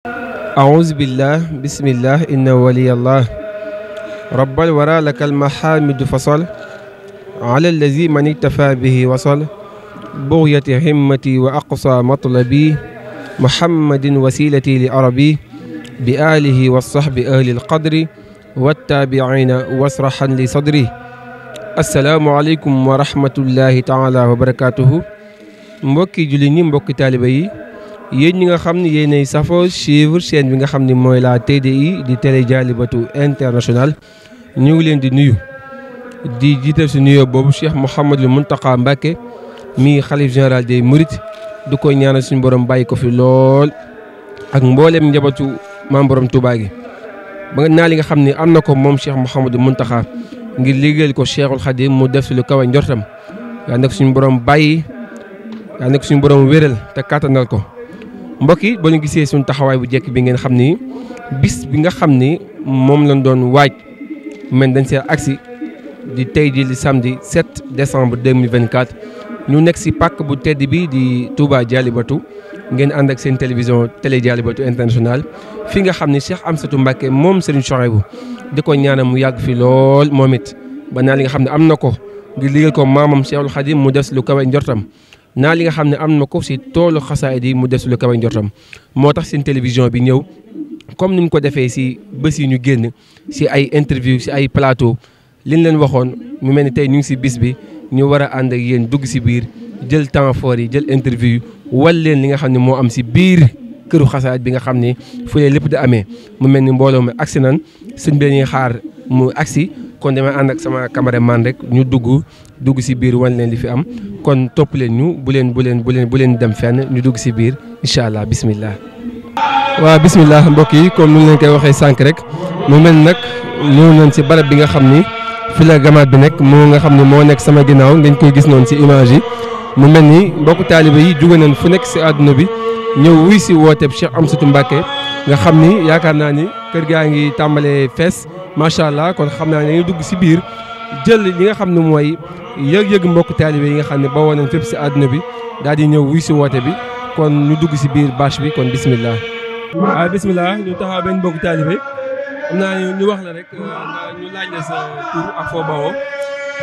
أعوذ بالله بسم الله إن ولي الله رب الورى لك المحامد فصل على الذي من اكتفى به وصل بغية همتي وأقصى مطلبي محمد وسيلتي لأربي بآله والصحب أهل القدر والتابعين واسرحا لصدري السلام عليكم ورحمة الله تعالى وبركاته mbokki julli ñi mbokki taaliba yi yéen ñi nga xam ne yéenay safoo suivre chaîne bi nga xam ne mooy la TDI di télé Dialibatoul International ñu ngi leen di nuyu di jiital si nuyoo boobu Cheikh Mouhamadul Mountakha Mbacké mi xalif général des Mourides du ko ñaanal suñu borom bàyyi ko fi lool ak mboolem njabootu maam borom Touba gi ba naa li nga xam ne am na ko moom Cheikh Mouhamadul Mountakha ngir liggéeyal ko Cheikhul Khadim mu def si lu kawe njortam yaa nekk suñu borom bàyyi yaa nekk suñu borom wéral te kàttanal ko mbokk yi ba ñu gisee suñu taxawaay bu jekk bi ngeen xam ni bis bi nga xam ni moom lañ doon waaj men dañ see agsi di tey ji li samedi 7 décembre 2024 ñu nekk si pàkk bu tedd bi di Touba Dialibatoul ngeen ànd ak seen télévision télé Dialibatoul International fi nga xam ni Cheikh Amsatou Mbacké moom Serigne Souhaïbou di ko ñaanal mu yàgg fi lool moom it ba naa li nga xam ne am na ko ngir liggéeyal ko maamam Cheikhul Khadim mu des lu kawe njortam naa li nga xam ne am na ko si toolu xasaayid yi mu des lu kawe njortam moo tax seen télévision bi ñëw comme ni ñu ko defee si bés yi ñu génn si ay interview si ay plateau liñ leen waxoon mu mel ni tey ñu ngi si bis bi ñu war a ànd ak yéen dugg si biir jël temps fort yi jël interview wal leen li nga xam ne moo am si biir këru xasaayid bi nga xam ne fu lee lépp da amee mu mel ni mbooloo mi agsi nan sëñ bi ñuy xaar mu agsi kon damay ànd ak sama cameraman rek ñu dugg si biir wan leen li fi am kon topp leen ñu bu leen dem fenn ñu dugg si biir incha allah bismillah. waaw bismillah mbokk yi comme ni leen koy waxee sànq rek mu mel nag ñëw nañ si barab bi nga xam ni fi la gamaat bi nekk moo nga xam ne moo nekk sama ginnaaw ngeen koy gis noonu si image yi mu mel ni mbokku taaliba yi jóge nañ fu nekk si àdduna bi ñëw wuy si wooteeb Cheikh Amsatou Mbacké nga xam ni yaakaar naa ni kër gaa ngi tàmbalee fees macha allah kon xam naa ne dañuy dugg si biir jël li nga xam ne mooy yëg-yëg mbokk taalibe yi nga xam ne ba woon nañ fépp si àdduna bi daal di ñëw wuy si woote bi kon ñu dugg si biir bâche bi kon bismillah. waaw bismillah ñu taxaw benn mbokk taalibe xam naa ñu wax la rek ñu laaj la sa tur ak foo bawoo.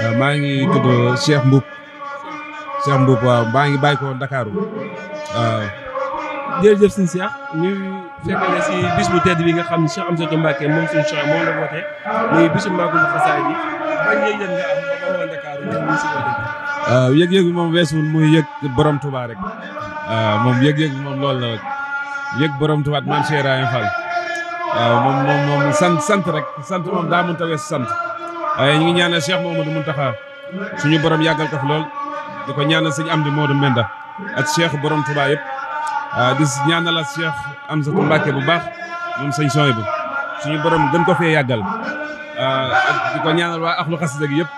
waaw maa ngi tudd Cheikh Mboup waaw maa ngi bàyyi ko Ndakaaru waaw. jërëjëf sëñ Cheikh ñu fekk na si bis bu tedd bi nga xam ne Cheikh Amsatou Mbacké moom suñu Cheikh moom la woote muy bisu Màggalu Xasaayid yi ban yëg-yëg nga am ba bawoo Ndakaaru ñëw ñu si woote bi. waaw yëg-yëg bi moom weesuwul muy yëg borom Touba rek waaw moom yëg-yëg bi moom loolu la rek yëg borom Touba man Cheikh Ibrahima Fall waaw moom sant rek sant moom daa mënta weesu sant waaye ñu ngi ñaanal Cheikh Mouhamadou Mountakha suñu borom yàggal ko fi lool di ko ñaanal sëñ Amdi Modou Menda ak Cheikh borom Touba yëpp di ñaanal ak Cheikh Amsatou Mbacké bu baax moom sëñ Souhaïbou suñu borom gën ko fee yàggal ak di ko ñaanal waa axlu xasida gi yëpp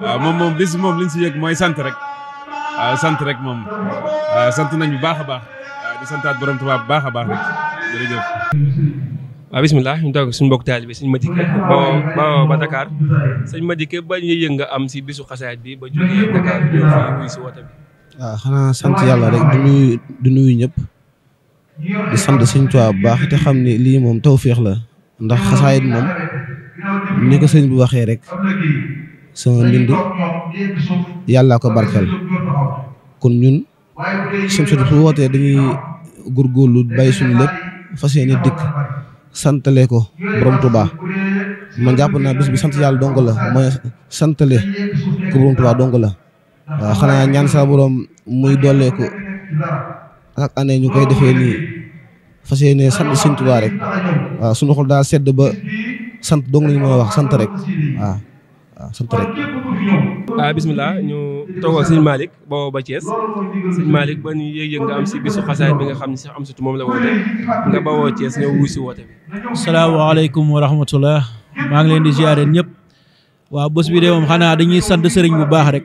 waaw moom bis moom liñ si yëg mooy sant rek waaw sant rek moom sant nañ bu baax a baax di santaat borom Touba bu baax a baax rek jërëjëf. waaw bismillah ñu toog suñu mbokk taalibe sëñ Madické ba Dakar sëñ Madické ba yëg nga am si bisu xasaayid bi ba jógee Dakar ñëw fii wuy si woote bi. waaw xanaa sant yàlla rek di nuyu ñëpp di sant sëñ Tuubaa bu baax te xam ne lii moom tawféex la ndax xasaayid moom ni ko sëñ bi waxee rek sama mbind yàllaa ko barkeel kon ñun suñ su wootee dañuy góorgóorlu bàyyi suñu lépp fas yéene dikk santale ko borom Tuubaa man jàpp naa bis bi sant yàlla dong la mooy santale ko borom Tuubaa dong la waaw xanaa ñaan sa borom muy dolleeku ak année ñu koy defee nii fas yéene sant Sëñ Tuubaa rek waaw suñu xol daal sedd ba sant dong lañu mën a wax sant rek waaw sant rek. bismillah ñu toogoo sëñ Malick bawoo ba Thiès sëñ Malick ban yëg-yëg nga am si bisu xasaayid bi nga xam ne Cheikh Amsatou moom la woote nga bawoo Thiès ñëw wuy si woote bi. asalaamaaleykum wa rahmatullah maa ngi leen di ziare ñëpp waaw bés bi de moom xanaa dañuy sant sëriñ bu baax rek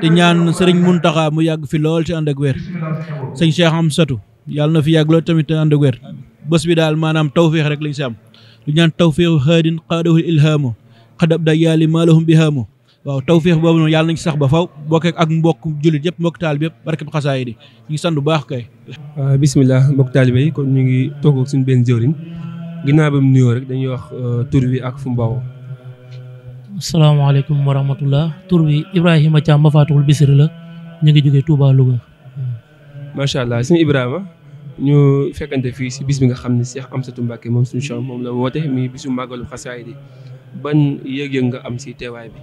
te ñaan sëriñ Mountakha mu yàgg fi lool ci ànd ak wér sëñ Cheikh Amsatou yàlla na fi yàgg lool tamit te ànd ak wér bés bi daal maanaam tawféex rek lañ si am du ñaan tawféexu xaadin qaadahul ilhaamu xadab da yaali maalahum bihaamu waaw tawféex boobu noonu yàlla nañ ci sax ba faw bokk ak mbokk jullit yëpp mbokk taalibe yëpp barke xasaay di ñu ngi sant bu baax kay. bisimilah mbokk taalibe yi kon ñu ngi toog ak suñu benn jëwriñ ginnaaw ba mu nuyoo rek dañuy wax tur bi ak fu mu bawoo. asalaamaaleykum wa rahmatullah tur bi Ibrahima Thiam Mafatihul Bichri la ñu ngi jógee Touba Louga. macha allah suñu Ibrahima ñu fekkante fii si bis bi nga xam ne Cheikh Amsatou Mbacké moom suñu champ moom la woote mi bisu màggalu xasaay di ban yëg-yëg nga am si teewaay bi.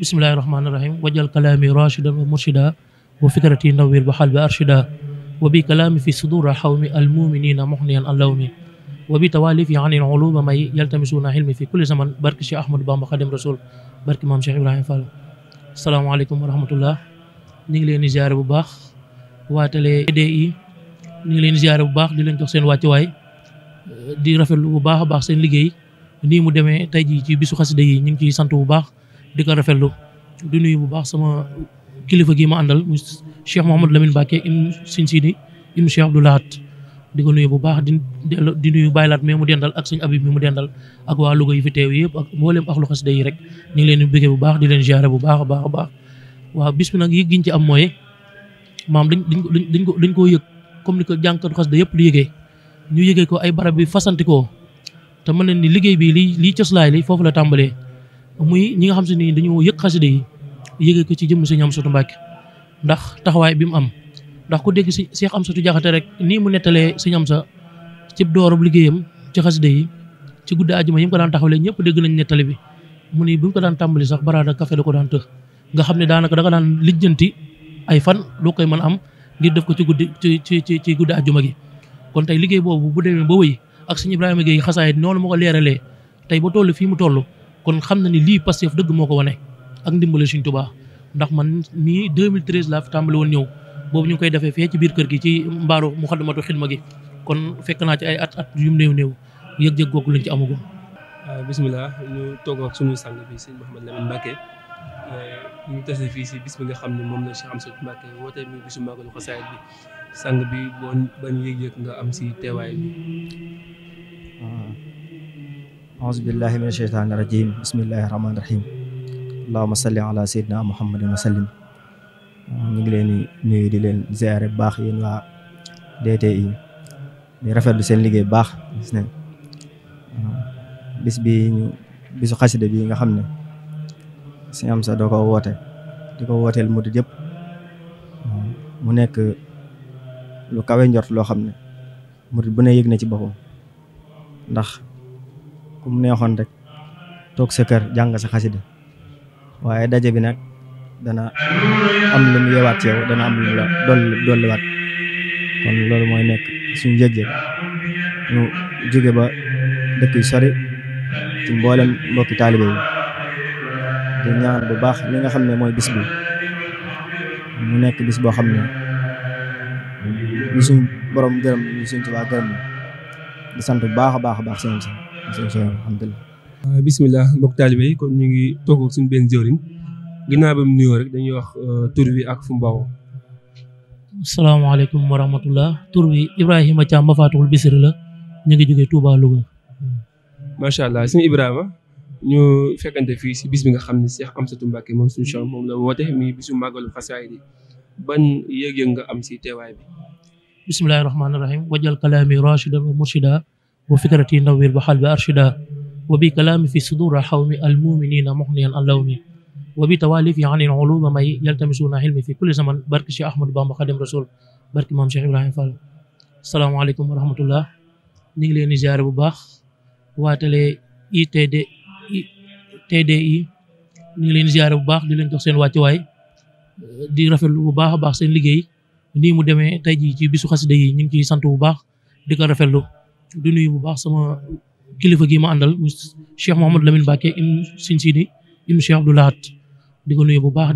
bismillahi rahmaani rahim wajal kalaami rashidan wa murshida wa fikrati nawwir ba xal bi arshida wa bi kalaami fi sudura xawmi almuminina muxniyan allawmi wa bi tawalifi anil uluma may yaltamisuna xilmi fi kulli zaman barki Cheikh Ahmadou Bamba Xadim Rasul barki maam Cheikh Ibrahima Fall. asalaamaaleykum wa rahmatullah ñu ngi leen di ziare bu baax waa télé DI ñu ngi leen di ziare bu baax di leen jox seen wàccuwaay di rafetlu bu baax a baax seen liggéey nii mu demee tey jii ci bisu xasida yi ñu ngi ciy sant bu baax di ko rafetlu di nuyu bu baax sama kilifa gi ma àndal mu Cheikh Mouhamadou Lamine Mbacké im Sëñ Sidi im Cheikh Abdou Lahat di ko nuyu bu baax di nuyu Baylaat mais mu dendal ak Sëñ Abib mi mu dendal ak waa Louga yi fi teew yëpp ak mboolem axlu xasida yi rek ñu ngi leen di bëggee bu baax di leen ziare bu baax a baax a baax waaw bis bi nag yëg giñ ci am mooy maam dañ koo yëg comme ni ko jànkatu xasida yëpp di yëgee ñu yëgee ko ay barab bi fasantikoo te mën nañ ni liggéey bi lii coslaay li foofu la tàmbalee muy ñi nga xam se ni dañoo yëg xasida yi yëgee ko ci jëmm Sëñ Amsatou Mbacké ndax taxawaay bi mu am ndax ku dégg si Cheikh Amsatou Diakhaté rek nii mu nettalee Sëñ Amsa ci doorub liggéeyam ci xasida yi ci guddi àjjuma yi mu ko daan taxawalee ñëpp dégg nañ nettali bi mu ni bu mu ko daan tàmbali sax baraada café la ko daan tëx nga xam ne daanaka da nga daan lijjanti ay fan doo koy mën a am ngir def ko ci guddi ci guddi àjjuma gi kon tey liggéey boobu bu demee ba wëy ak Sëñ Ibrahima Gueye xasaayit noonu ma ko leeralee tey ba toll fii mu toll kon xam na ni lii Pastef dëgg moo ko wane ak ndimbale Sëñ Tuubaa ndax man mii 2013 laa fi tàmbali woon ñëw boobu ñu ngi koy defee fee ci biir kër gi ci mbaaru Muxaddamatul Xidma gi kon fekk naa ci ay at yu néew yëg-yëg googu lañ ci amagum. bisimilah ñu toog ak sunu sang bi Sëñ Mouhamadou Lamine Mbacké ñu tase fii si bis bi nga xam ne moom la Cheikh Amsatou Mbacké woote mi bisu màggalu xasaayit bi sang bi ban yëg-yëg nga am si teewaay bi. auzu billahi min asheytaani rajim bismillahi rahmaani rahim allahuma salli ala sayyidina muhammadin wa sallim ñu ngi leen di nuyu di leen ziare bu baax yéen waa DTI di rafetlu seen liggéey bu baax gis ne bisu xasida bi nga xam ne Sëñ Amsa doo ko woote di ko wooteel murid yëpp mu nekk lu kawe njort loo xam ne murid bu ne yëg na ci boppam ndax ku mu neexoon rek toog sa kër jàng sa xasida waaye daje bi nag dana am lu mu yeewaat ci yow dana am lu la dolliwaat kon loolu mooy nekk suñu yëg-yëg ñu jóge ba dëkk yu sori ci mboolem mbokki taalibe yi di ñaan bu baax li nga xam ne mooy bis bi mu nekk bis boo xam ne ñu suñ borom gërëm ñu suñ Tuubaa gërëm di sant bu baax a baax a baax seen alhamdulilah. bisimilah mbokk taalibe yi kon ñu ngi toog ak suñu benn jëwriñ ginnaaw ba mu nuyoo rek dañuy wax tur bi ak fu mu bawoo. asalaamaaleykum wa rahmatullah tur bi Ibrahima Thiam Mafatihul Bichri la ñu ngi jógee Touba Louga. macha allah suñu Ibrahima ñu fekkante fii si bis bi nga xam ne Cheikh Amsatou Mbacké moom suñu champ moom la woote mi bisu màggalu xasaay di ban yëg-yëg nga am si teewaay bi. bismillahi rahmaani rahim wajal kalaami rashidan wa murshida wa fikrati nawwir ba xal bi arshida wa bi kalaami fi sudura xawmi almuminina muxniyan allawmi wa bi tawalifi anil uluma may yaltamisuna xilmi fi kulli zaman barki Cheikh Ahmadou Bamba Xadim Rasul barki maam Cheikh Ibrahima Fall. asalaamaaleykum wa rahmatullah ñu ngi leen di ziare bu baax waa télé TDI ñu ngi leen di ziare bu baax di leen jox seen wàccuwaay di rafetlu bu baax a baax seen liggéey nii mu demee tey jii ci bisu xasida yi ñu ngi ciy sant bu baax di ko rafetlu di nuyu bu baax sama kilifa gi ma àndal mu Cheikh Mouhamadou Lamine Mbacké im Sëñ Sidi im Cheikh Abdou Lahat di ko nuyu bu baax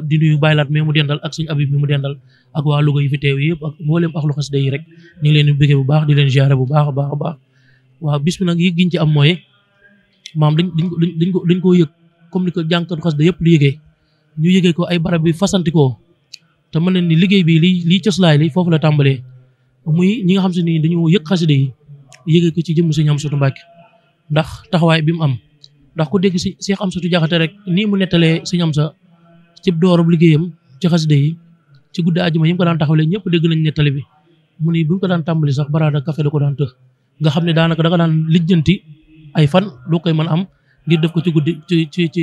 di nuyu Baylaat mais mu dendal ak Sëñ Abib mi mu dendal ak waa Louga yi fi teew yëpp ak mboolem axlu xasida yi rek ñu ngi leen di bëggee bu baax di leen ziare bu baax a baax a baax waaw bis bi nag yëg giñ ci am mooy maam dañ koo yëg comme ni ko jànkatu xasida yëpp di yëgee ñu yëgee ko ay barab bi fasantikoo te mën nañ ni liggéey bi lii coslaay li foofu la tàmbalee muy ñi nga xam se ni dañoo yëg xasida yi yëgee ko ci jëmm Sëñ Amsatou Mbacké ndax taxawaay bi mu am ndax ku dégg si Cheikh Amsatou Diakhaté rek nii mu nettalee sëñ Amsa ci doorub liggéeyam ci xasida yi ci guddi àjjuma yi mu ko daan taxawlee ñëpp dégg nañ nettali bi mu ni bu ñu ko daan tàmbali sax baraada café la ko daan tëx nga xam ne daanaka da nga daan lijjanti ay fan doo koy mën a am ngir def ko ci guddi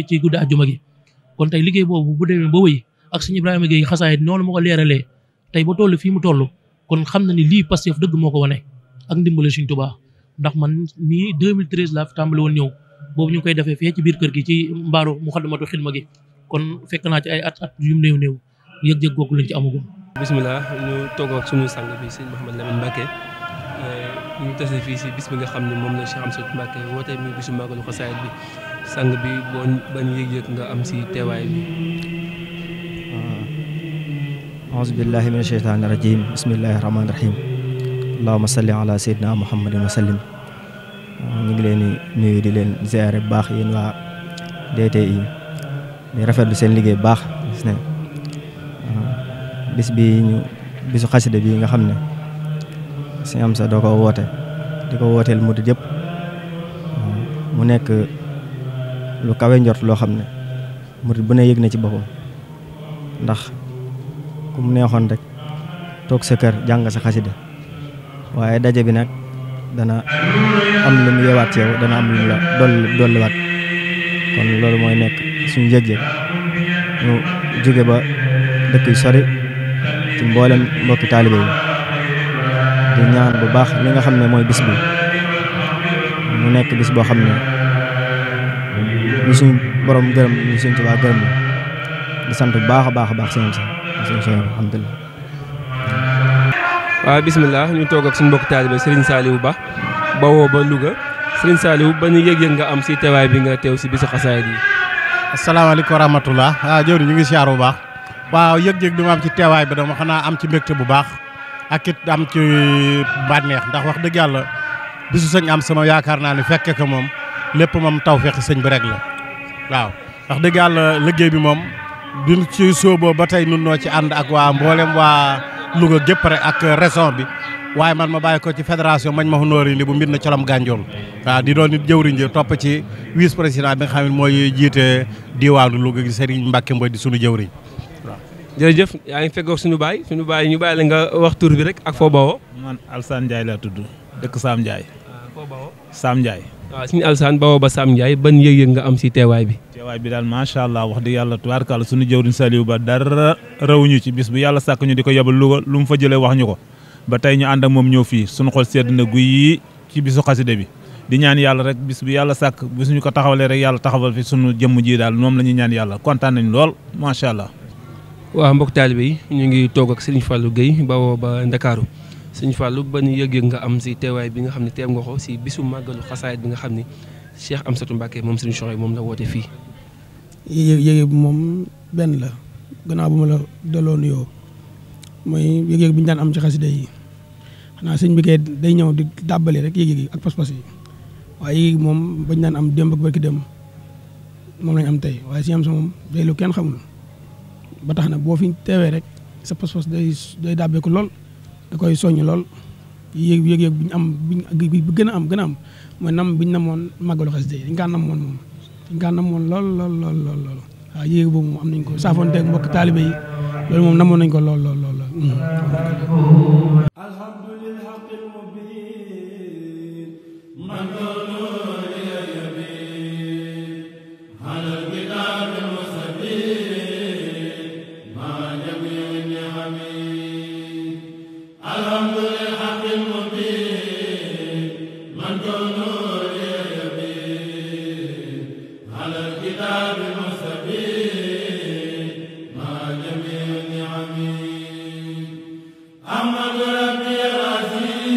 ci guddi àjjuma gi kon tey liggéey boobu bu demee ba wëy ak sëñ Ibrahima Gueye xasaayit noonu ma ko leeralee tey ba toll fii mu toll kon xam na ni lii Pastef dëgg moo ko wane ak ndimbale Sëñ Tuubaa ndax man mii 2013 laa fi tàmbali woon ñëw boobu ñu ngi koy defee fee ci biir kër gi ci mbaaru Muxaddamatul Xidma gi kon fekk naa ci ay at yu néew yëg-yëg googu lañ ci amagum. bisimilah ñu toog ak sunu sang bi sëñ Mouhamed Lamine Mbacké ñu tase fii si bis bi nga xam ne moom la Cheikh Amsatou Mbacké woote mi bisu màggalu xasaayit bi sang bi boo ban yëg-yëg nga am si teewaay bi. auzu billahi mina sheytaani rajim bismillahi rahmaani rahim allahumma salli ala sayyidina muhammadin wa sallim. ñu ngi leen di nuyu di leen ziare bu baax yéen waa DTI di rafetlu seen liggéey bu baax gis ne bis bi ñu bisu xasida bi nga xam ne Sëñ Amsa doo ko woote di ko wooteel murid yëpp mu nekk lu kawe njort loo xam ne murid bu ne yëg na ci boppam ndax ku mu neexoon rek toog sa kër jàng sa xasida waaye daje bi nag dana am lu mu yeewaat ci yow dana am lu mu la dolliwaat kon loolu mooy nekk suñu yëg-yëg ñu jóge ba dëkk yu sori ci mboolem mbokki taalibe yi di ñaan bu baax li nga xam ne mooy bis bi mu nekk bis boo xam ne ñu suñu borom gërëm ñu suñ Tuubaa gërëm la di sant bu baax a baax a baax sëñ si alhamdulilah. waaw bisimilah ñu toog ak suñu mbokk taalibe Serigne Saliou Ba bawoo ba Louga Serigne Saliou ba ñu yëg-yëg nga am si teewaay bi nga teew si bisu xasaayid yi. asalaamaaleykum wa rahmatulah jëwriñ ñu ngi siyaar bu baax waaw yëg-yëg bi ma am ci teewaay bi dama xanaa am ci mbégte bu baax ak it am ci bànneex ndax wax dëgg yàlla bisu sëñ am sama yaakaar naa ne fekke ko moom lépp moom tawfeex sëñ bi rek la waaw wax dëgg yàlla liggéey bi moom duñ ci sóoboo ba tey nun noo ci ànd ak waa mboolem waa Louga gépp rek ak région bi waaye man ma bàyyi ko ci fédération mañ ma honoori li bu mbir na colom gànjool waaw di doon nit jëwriñ ji topp ci vice président bi nga xam ne mooy jiite diwaanu Louga gi Serigne Mbacké Mboy di sunu jëwriñ waaw. jërëjëf yaa ngi fekkoog suñu baay ñu bàyyi la nga wax tur bi rek ak foo bawoo. man Alsane Ndiaye laa tudd dëkk Sam Ndiaye. foo bawoo. Sam Ndiaye. waaw suñu Alsane bawoo ba Sam Ndiaye ban yëg-yëg nga am si teewaay bi. teewaay bi daal macha allah wax dëgg yàlla tubaarkàlla suñu jëwriñ Saliou Ba dara rawuñu ci bis bu yàlla sàkk ñu di ko yebal Louga lu mu fa jëlee wax ñu ko ba tey ñu ànd ak moom ñëw fii suñu xol sedd na guy yi ci bisu xaside bi di ñaan yàlla rek bis bi yàlla sàkk bisuñu ko taxawalee rek yàlla taxawal fi suñu jëmm ji daal moom la ñuy ñaan yàlla kontaan nañ lool macha allah. waaw mbokk taalibe yi ñu ngi toog ak Serigne Fallou Gueye bawoo ba Ndakaaru Serigne Fallou ban yëg-yëg nga am si teewaay bi nga xam ne teew nga ko si bisu màggalu xasaayid bi nga xam ne Cheikh Amsatou Mbacké moom Serigne Chouaïb moom la woote fii. yëg-yëg bi moom benn la gannaaw bu ma la delloo nuyoo mooy yëg-yëg bi ñu daan am ci xasida yi xanaa sëñ bi kay day ñëw di dàbbali rek yëg-yëg yi ak pas-pas yi waaye yëg moom bañ daan am démb ak barki démb moom lañ am tey waaye si am sa moom day lu kenn xamul ba tax na boo fi teewee rek sa pas-pas day dàbbeeku lool da koy soññ lool yëg-yëg bi ñu am bi gën a am mooy nam biñ namoon màggalu xasida yi dañ kaa namoon moom dañ kaa namoon lool waaw yéeg boobu moom am nañ ko saafoonteeg mbokk taalibe yi loolu moom namoon nañ ko lool Ahmad Rabbi Aziz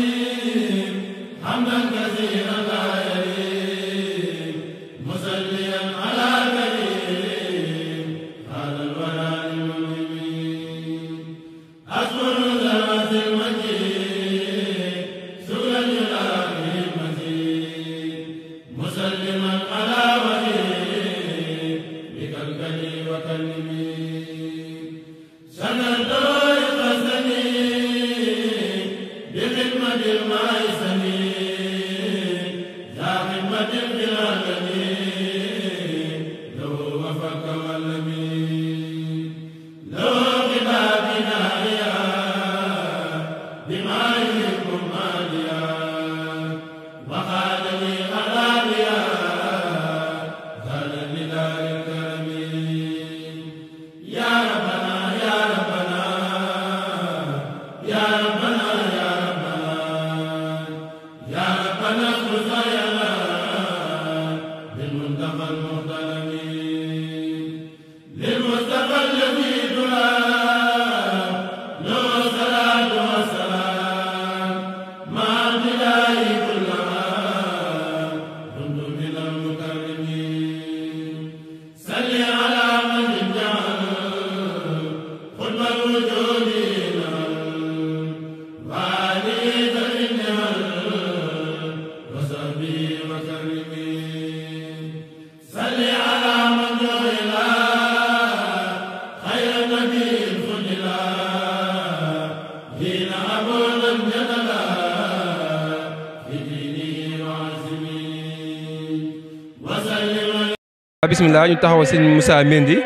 bismillah ñu taxaw sëñ Moussa Mendy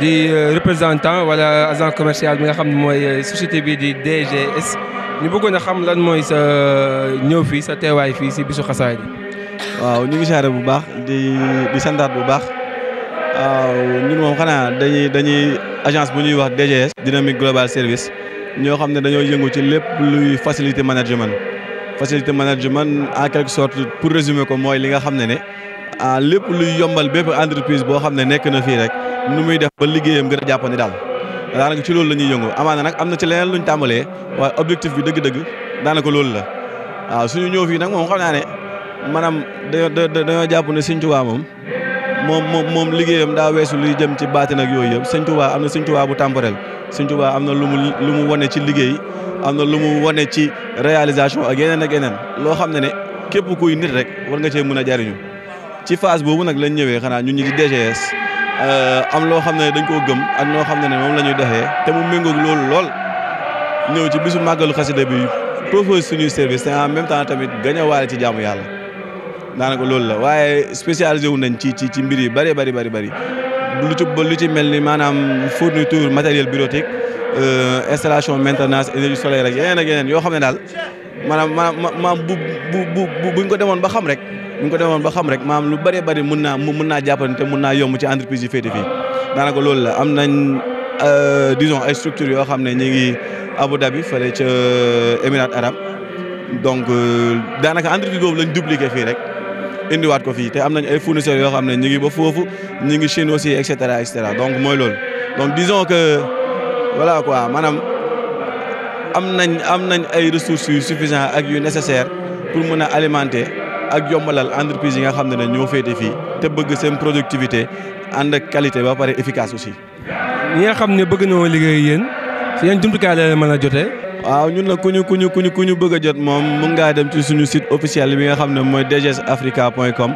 di représentant wala agent commercial bi nga xam ne mooy société bi di DGS ñu bëggoon a xam lan mooy sa ñëw fii sa teewaay fii si bisu xasaay bi. waaw ñu ngi siyaare bu baax di santaat bu baax waaw ñun moom xanaa dañuy agence bu ñuy wax DGS Dynamic Global Service ñoo xam ne dañoo yëngu ci lépp luy facilité management en quelque sorte pour résumer ko mooy li nga xam ne lépp luy yombal bépp entreprise boo xam ne nekk na fii rek nu muy def ba liggéeyam gën a jàppandi daal daanaka ci loolu la ñuy yëngu amaana nag am na ci leneen luñ tàmbalee waaye objectif bi dëgg-dëgg daanaka loolu la waaw suñu ñëw fii nag moom xam naa ne maanaam dañoo jàpp ne Sëñ Tuubaa moom liggéeyam daa weesu luy jëm ci baatin ak yooyu yëpp Sëñ Tuubaa am na Sëñ Tuubaa bu temporel Sëñ Tuubaa am na lu mu wane ci liggéey am na lu mu wane ci réalisation ak yeneen loo xam ne képp kuy nit rek war nga cee mën a jariñu ci phase boobu nag lañ ñëwee xanaa ñun ñi di DGS am loo xam ne dañ koo gëm ak noo xam ne moom la ñuy doxee te mu méngoog loolu lool ñëw ci bisu màggalu xasida bi propose suñuy service te en même temps tamit gañ a waale ci jaamu yàlla daanaka loolu la waaye spécialisé wu nañ ci mbir yi bari lu ci mel ni maanaam fourniture matériel bureautique installation maintenance énergie solaire ak yeneen yoo xam ne daal maanaam buñ ko demoon ba xam rek maam lu bari mun naa jàppante mun naa yomb ci entreprise yi féete fii daanaka loolu la am nañ disons ay structures yoo xam ne ñu ngi Abu Dhabi fële ca Émirats arabes donc daanaka entreprise boobu lañ dupliqué fii rek indiwaat ko fii te am nañ ay fournisseurs yoo xam ne ñu ngi ba foofu ñu ngi Chine aussi et cetera donc mooy loolu donc disons que voilà quoi maanaam am nañ ay ressources yu suffisant ak yu nécessaire pour mën a alimenter ak yombalal entreprise yi nga xam ne ñoo féete fii te bëgg seen productivité ànd ak qualité ba pare efficace aussi. ñi nga xam ne bëgg nañoo liggéey yéen si yan jumtukaay la mën a jotee. waaw ñun nag ku ñu bëgg a jot moom mun ngaa dem ci suñu site officiel bi nga xam ne mooy dgsafrica.com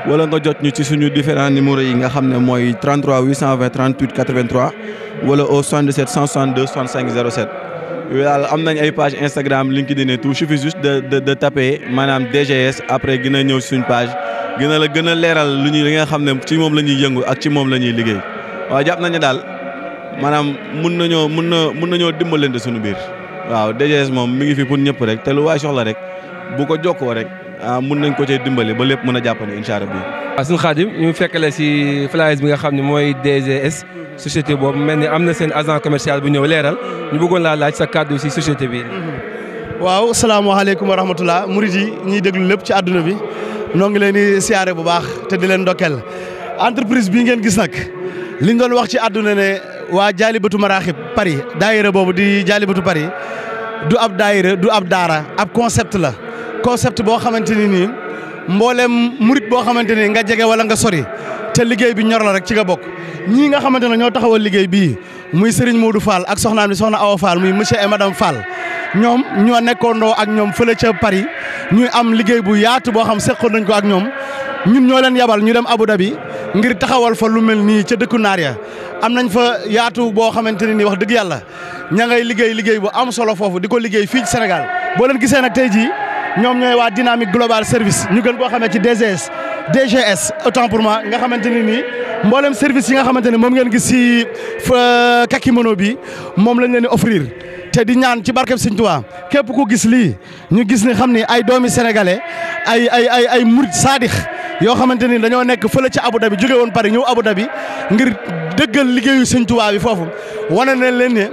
wala nga jot ñu ci suñu différents numéros yi nga xam ne mooy 33 820 38 83 wala au 77 162 65 07. yooyu daal am nañ ay page Instagram LinkedIn et tout suffit juste de taper maanaam DGS après gën a ñëw suñ page gën a leeral li nga xam ne ci moom la ñuy yëngu ak ci moom la ñuy liggéey waaw jàpp nañ ne daal maanaam mun nañoo dimbalante suñu biir waaw DGS moom mi ngi fi pour ñëpp rek te lu waay soxla rek bu ko jokkoo rek mun nañ ko cee dimbale ba lépp mën a jàppandi incha allah. waaw suñu Xaadim ñu fekkale si flyers bi nga xam ne mooy DGS société boobu mel ni am na seen agent commercial bu ñëw leeral ñu bëggoon laa laaj sa kàddu si société bi. waaw salaamaaleykum wa rahmatulah murid yi ñuy déglu lépp ci àdduna bi noo ngi leen di siyaare bu baax te di leen ndokkeel entreprise bii ngeen gis nag liñ doon wax ci àdduna ne waa Jaalibatu Maraaxib Paris daayira boobu di Jaalibatu Paris du ab daayira du ab daara ab concept la concept boo xamante ni nii mboolem murid boo xamante ni nga jege wala nga sori te liggéey bi ñor la rek ci nga bokk ñii nga xamante ne ñoo taxawal liggéey bii muy Serigne Modou Fall ak soxnaam bi soxna Awa Fall muy monsieur et madame Fall ñoom ñoo nekkoondoo ak ñoom fële ca Paris ñuy am liggéey bu yaatu boo xam seqoon nañ ko ak ñoom ñun ñoo leen yabal ñu dem Abu Dhabi ngir taxawal fa lu mel nii ca dëkku naar ya am nañ fa yaatu boo xamante ne nii wax dëgg yàlla ña ngay liggéey bu am solo foofu di ko liggéey fii ci Sénégal boo leen gisee nag tey jii ñoom ñooy waa Dynamic Global Service ñu gën koo xamee ci DGS autant pour moi nga xamante ne nii mboolem service yi nga xamante ne moom ngeen gis si Kakimono bi moom lañ leen di offrir te di ñaan ci barkeb Sëñ Tuubaa képp ku gis lii ñu gis ni xam ni ay doomi sénégalais ay murid saadix yoo xamante ni dañoo nekk fële ci Abu Dhabi jóge woon Paris ñëw Abu Dhabi ngir dëggal liggéeyu Sëñ Tuubaa bi foofu wane nañ leen ne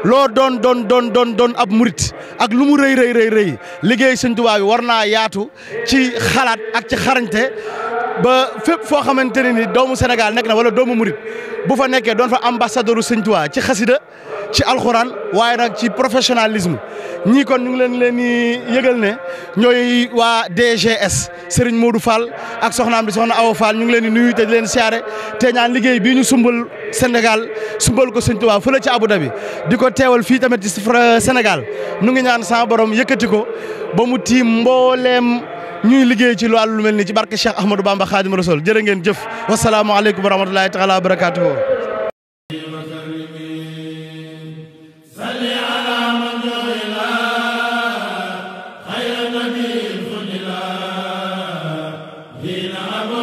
loo doon ab murid ak lu mu rëy liggéeyu Sëñ Tuubaa bi war naa yaatu ci xalaat ak ci xarañte ba fépp foo xamante ne ni doomu Sénégal nekk na wala doomu murid bu fa nekkee doon fa ambassadeur Sëñ Tuubaa ci xasida ci alxuraan waaye nag ci professionnalisme ñii kon ñu ngi leen di yëgal ne ñooy waa DGS Serigne Modou Fall ak soxnaam bi soxna Awa Fall ñu ngi leen di nuyu te di leen siyaare te ñaan liggéey bii ñu sumbal Sénégal sumbal ko Sëñ Tuubaa fële ci Abu Dhabi di ko teewal fii tamit ci Sénégal nu ngi ñaan sama borom yëkkati ko ba mu tiim mbooleem ñuy liggéey ci lu mel ni ci barke Cheikh Ahmadou Bamba Khadim Rasoul jërë ngeen jëf wasalaamualeykum wa rahmatulahi taala wa barakatuhu. خير نبي خلق هنا أبو